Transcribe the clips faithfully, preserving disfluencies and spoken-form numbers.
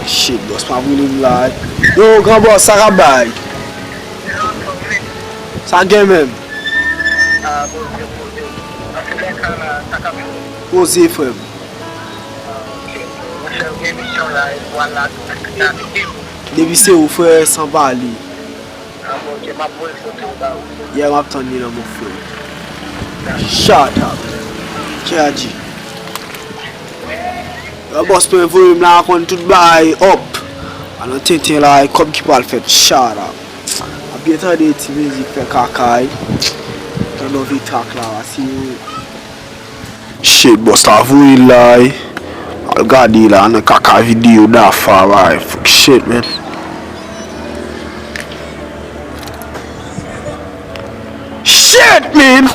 Shit, bòs pa boule m la. Yo, gran bòs, sa k ap bay? Sa gen menm? Poze, frè m. Depi se ou, frè, san pale. Yeah, m ap tann li la, mon frè. Shut up. K R G. Yo, bòs mwen voye m la, konn tout bagay up. A nan tenten la, e kòb ki pral fèt, shut up. Ap byen tande ti mizik fè kaka, wi. Tan nan vi trak la, si Shit, bòs la voye l la, wi. Al gade la nan kaka videyo Dafa, wi. Fuck shit, man. Shit, man!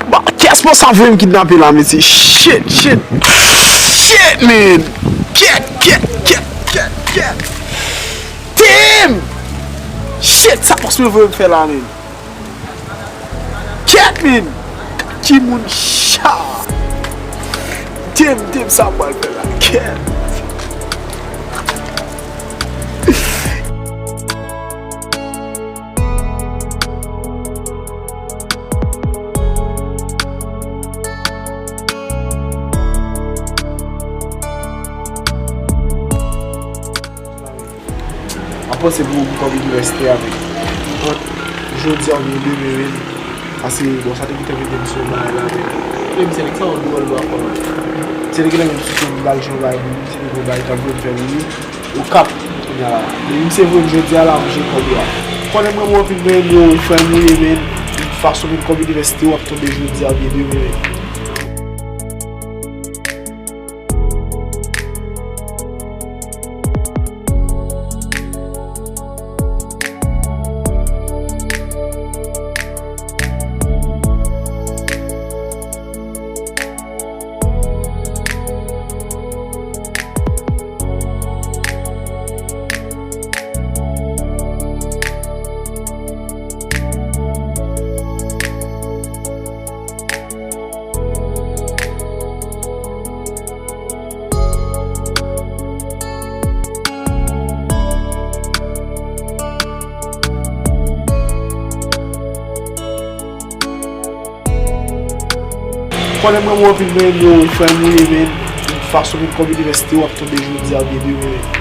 Ba, kiyès bòs la voye m kidnape la, mesye? Shit, shit. Shit, man! Kèt, kèt, kèt, kèt, kèt. Damn! Shit, sa bòs mwen voye m fè la, man. Kèt, min! Ki moun cha! Dem, dem, sa m pral fè la, kèt! M ap panse pou, pou kòb inivèsite a, men ant jodi a oubyen demen, men, paske, bon, sa te gentan vin demisyon bagay la, men, men misye nèg sa yon dwòl dwa kòb. Misye te gentan vin sou yon bagay, yon bagay pou li, misye te gen yon bagay k ap vin fè pou li. Okap, kounye a la. Men misye vin jodi a la, m jwenn kòb la. Konnen mwen, mwen anpil, mwen renmen w, frè m ou ye, men, fason vin kòb inivèsite w ap tonbe jodi a oubyen demen, men. Konnen mwen, mwen anpil, mwen renmen w, frè m ou ye, men, fason vin kòb inivèsite w ap tonbe jodi a oubyen demen, men.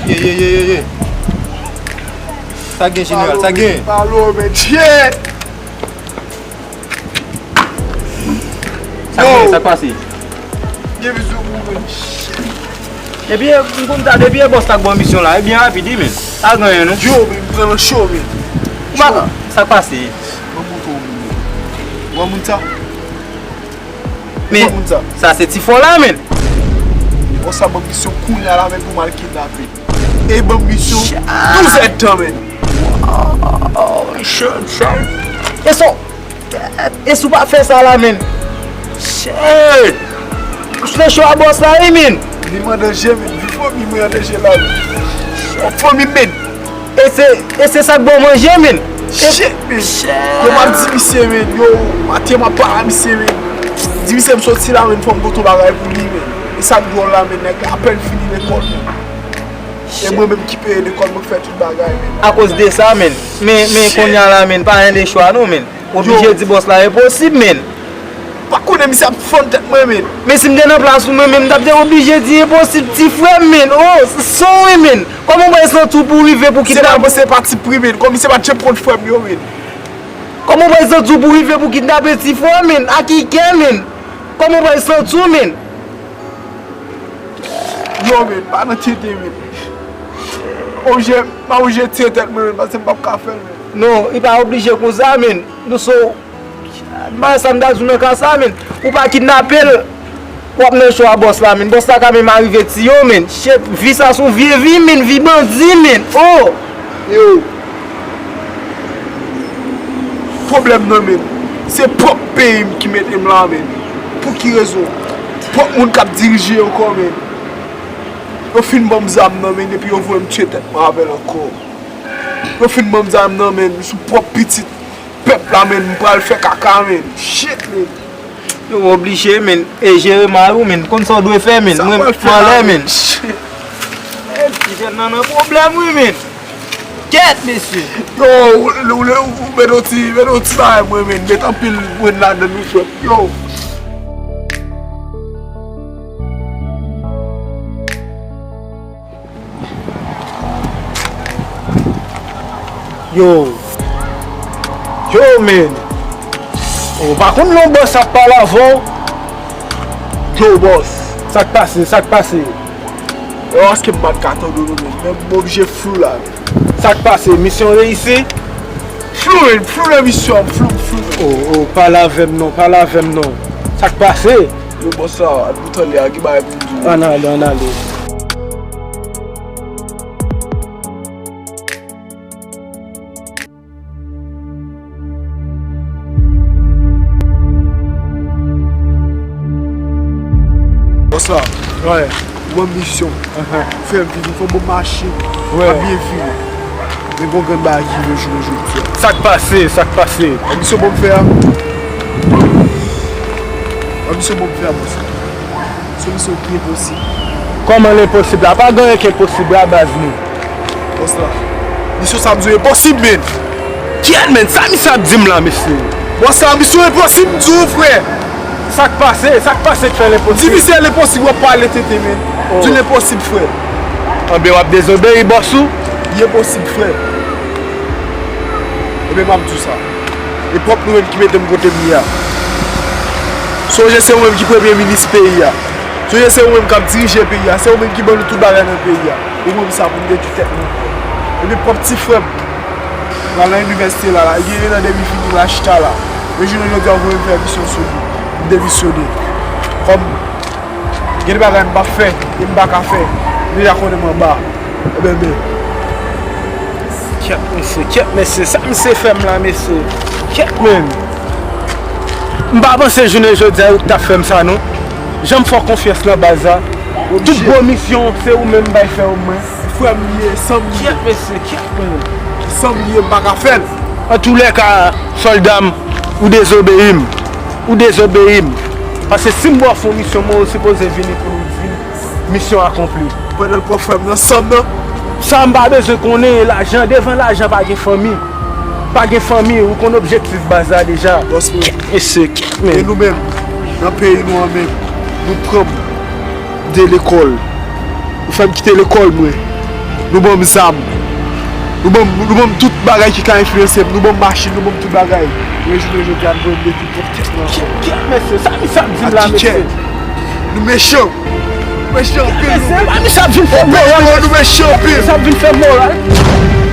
Ye, ye, ye, ye, ye. Sa gen, jeneral, sa gen? Palo, men, shit! Sa gen, sa k pase? Gen vizyon pou mwen, shit. Depi e, m konn sa, depi e bòs la k ban misyon la, e byen rapid, wi, men. Pa gen anyen, non. Yo, men, m pran nan cho, men. Ou pa, sa k pase? Ban m moto, men. Ban moun sa. Men, sa se ti fò la, men. Bon, sa ban misyon kounye a la, men, pou m al kidnape. E ban misyon douz èdtan, men. Wow, shit, shit. E so, e si w pa fè sa la, men. Shit. Ou se cho a bòs la, wi, men. Li an danje, men. Vi fanmi mwen an danje la, men. Fanmi m, men. E se, e se sa k ba w manje, men. Shit, men. Yo, m ap di misye, men. Yo, maten m ap pale a misye, men. Di misye m soti la, men, fò m pote yon bagay pou li, men. E sa k dwòl la, men, nèg la apèn fini lekòl, men. E mwen menm ki peye lekòl, mwen k fè tout bagay, men. Akoz de sa, men. Men, men kounye a la, men, pa gen de chwa, non, men. Oblije di bòs la enposib, men. Pa konnen misye ap fann tèt mwen, men. Men si m te nan plas ou, mwen menm, m t ap te oblije di enposib, ti frè m, men. Oh, s-, son, wi, men. Kòman w pral santi w pou w rive pou kidnap? Se pa, se pa ti pri, men. Kòm misye pa t janm konn frè m yo, men. Kòman w pral santi w pou w rive pou kidnape ti frè w, men? A ki kè, men? Kòman w pral santi w, men? Yo, men, pa nan tenten, men. Oblije, m a oblije tire tèt mwen, men, paske m p ap ka fè l, men. Non, li pa oblije konsa, men. Nou so, bagay sa m ta di w nan ka sa, men. Ou pa kidnape l, w ap nan cho a bòs la, men. Bòs la ka menm arive tiye w, men. Shit, vi sa se yon vye vi, men. Vi bandi, men. Oh! Yo. Pwoblèm nan, men. Se pwòp peyi m ki mete m la, men. Pou ki rezon? Pwòp moun k ap dirije ankò, men. Yo fin ban m zam nan, men, epi yo voye m tiye tèt mwen avè l ankò. Yo fin ban m zam nan, men, sou pwòp pitit pèp la, men, m pral fè kaka, men. Shit, men. Yo oblije, men, e jere mari w, men, konn sa w dwe fè, men. Mwen, m anlè, men. Shit. Ti jèn nan nan pwoblèm, wi, men. Kèt, mesye. Yo, ou, ou, ou, ou, mete yon ti, mete yon ti bagay mwen, men. Mete anpil mwen ladan nou, frè. Yo. Yo. Yo, men. Ou pa konn lè yon bòs ap pale avè w. Yo, bòs. Sa k pase? Sa k pase? Yo, èske m pa t ka tande w non, men? Men m oblije flou la. Sa k pase? Misyon reyisi? Flou, men, flou nan misyon, flou, flou. Oh, oh, pale avè m non, pale avè m non. Sa k pase? Yo, bòs la, nou tande a, gen bagay pou m di w. Ann ale, ann ale. Bòs la, wi, ou ban m misyon. Frè m, vin fò bon mache. Wi. Pa byen vire. Men gon grenn bagay ki rive jounen jodi a. Sa k pase? Sa k pase? An misyon ban m fè a. An misyon ban m fè a, bòs la. Se misyon ki enposib. Kòman l enposib la? Pa gen anyen ki enposib la, baz mwen. Bòs la. Misyon sa m di w enposib, men. Kyèt, men, sa misye ap di m la, mesye? Bòs la, misyon enposib, m di w, frè. Sa k pase? Sa k pase k fè l enposib? Di misye l enposib, w ap pale tenten, men. Oh. Di l enposib, frè. Anben, w ap dezobeyi bòs ou? Li enposib, frè. Ebyen, m ap di w sa. E pwòp nou menm ki mete m kote m ye a. Sonje se ou menm ki premye minis peyi a. Sonje se ou menm k ap dirije peyi a. Se ou menm ki ban nou tout bagay nan peyi a. Ou ban m sa pou m detwi tèt mwen. Epi pwòp ti frè m. L al nan inivèsite la, la. Li genyen nan demi fini, l al chita la. Men jounen jodi a, ou voye m fè misyon sou li. M demisyone. Kòm Gen de bagay m p ap fè, e m pa ka fè. M deja konnen m anba. Ebyen, men. Kyèt, mesye, kyèt, mesye. Sa misye fè m la, mesye. Kyèt, men. M pa panse jounen jodi a, ou t ap fè m sa, non. Jan m fè w konfyans nan baz la. Tout gwo misyon, se ou menm m bay fè yo, mwen. Frè m li ye, san m li ye. Kyèt, mesye, kyèt, men. San m li ye, m pa ka fè l. Antoulèka, sòlda m, ou dezobeyi m. Ou dezobeyi m. Paske si m ba w fè yon misyon, mwen ou sipoze vini pou nou di m misyon akonpli. Pandan l pran frè m nan san m nan. Sa m pa bezwen konnen, lajan, devan lajan pa gen fanmi. Pa gen fanmi, ou konn objektif baz la deja. Bòs mwen. Mesye, men. E nou menm, nan peyi nou an menm, nou pran m de lekòl. Nou fè m kite lekòl mwen. Nou ban m zam. Nou ban m, nou ban m tout bagay ki ka enfliyanse m. Nou ban m machin, nou ban m tout bagay. Men jounen jodi a, nou voye m detwi pwòp tèt mwen ankò. Kyèt, mesye, sa misye ap di m la, mesye? Nou mechan. Nou mechan anpil, nou. Mesye, sa misye ap vin fè moral. Nou mechan anpil. Sa misye ap vin fè moral.